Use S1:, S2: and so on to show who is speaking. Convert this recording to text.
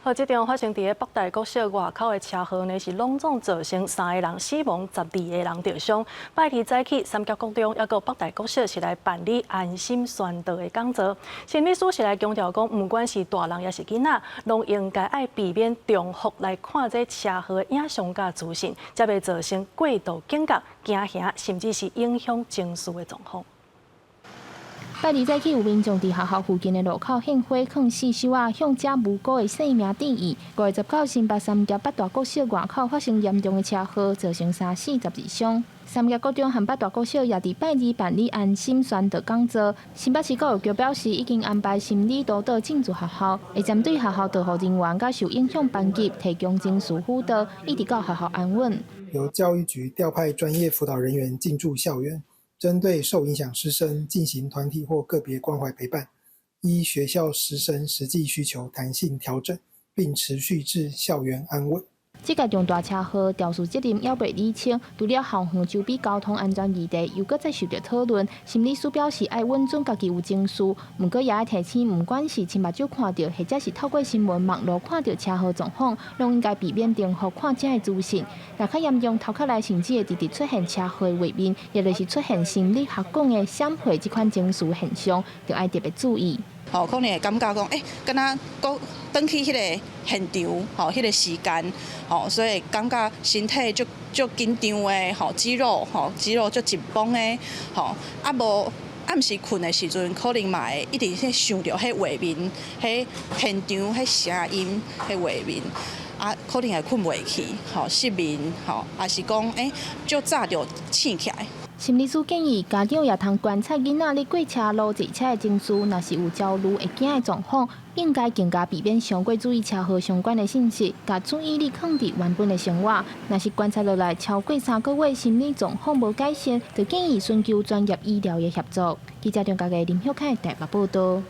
S1: 好，這場發生佇咧北大國小外口的車禍呢，是攏總造成三個人死亡，12個人著傷。拜二早起，三峽國中抑閣北大國小是來辦理安心宣導的講座。心理師是來強調講，毋管是大人抑是囡仔，攏應該愛避免重複來看這車禍的影像佮資訊，才袂造成過度警覺、驚嚇，甚至是影響情緒的狀況。
S2: 拜二早起有民眾佇學校附近的路口獻花、囥四手仔，向遮無辜的生命致意。5月19，新北三峽北大國小外口發生嚴重的車禍，造成三死十二傷。三峽國中和北大國小也佇拜二辦理安心宣導講座。新北市教育局表示，已經安排心理督導進駐學校，會針對學校導護人員佮受影響班級提供情緒輔導，一直到學校安穩。
S3: 由教育局調派專業輔導人員進駐校園，針對受影響師生進行團體或個別關懷陪伴，依學校師生實際需求彈性調整，並持續至校園安穩。
S2: 這個重大車禍肇事責任猶未理清，除了校園周邊交通安全議題猶閣再受著討論。心理師表示，愛穩準家己有情緒，毋過也愛提醒，毋管是親目睭看著，或者是透過新聞網路看著車禍狀況，攏應該避免重複看這个資訊。若較嚴重，頭殼內甚至會直直出現車禍畫面，抑或是出現心理學講的閃回這款情緒現象，就愛特別注意。
S4: 吼，可能會感覺講，欸，敢若閣轉去彼个現場，吼，彼个時間，吼，所以感覺身體足足緊張的，吼，肌肉，吼，肌肉足緊繃的，吼，啊無暗時睏的時陣，可能嘛會一直去想著彼畫面，彼現場，彼聲音，彼畫面，啊，可能會睏袂去，吼，失眠，吼，抑是講，欸，足早就醒起來。
S2: 心理師建議家長也通觀察囡仔咧過車路坐車的情緒，若是有焦慮、會驚的狀況，應該更加避免傷過注意車禍相關的信息，共注意力放佇原本的生活。若是觀察落來超過3個月，心理狀況無改善，就建議尋求專業醫療的協助。記者張家嘅林曉凱台北報道。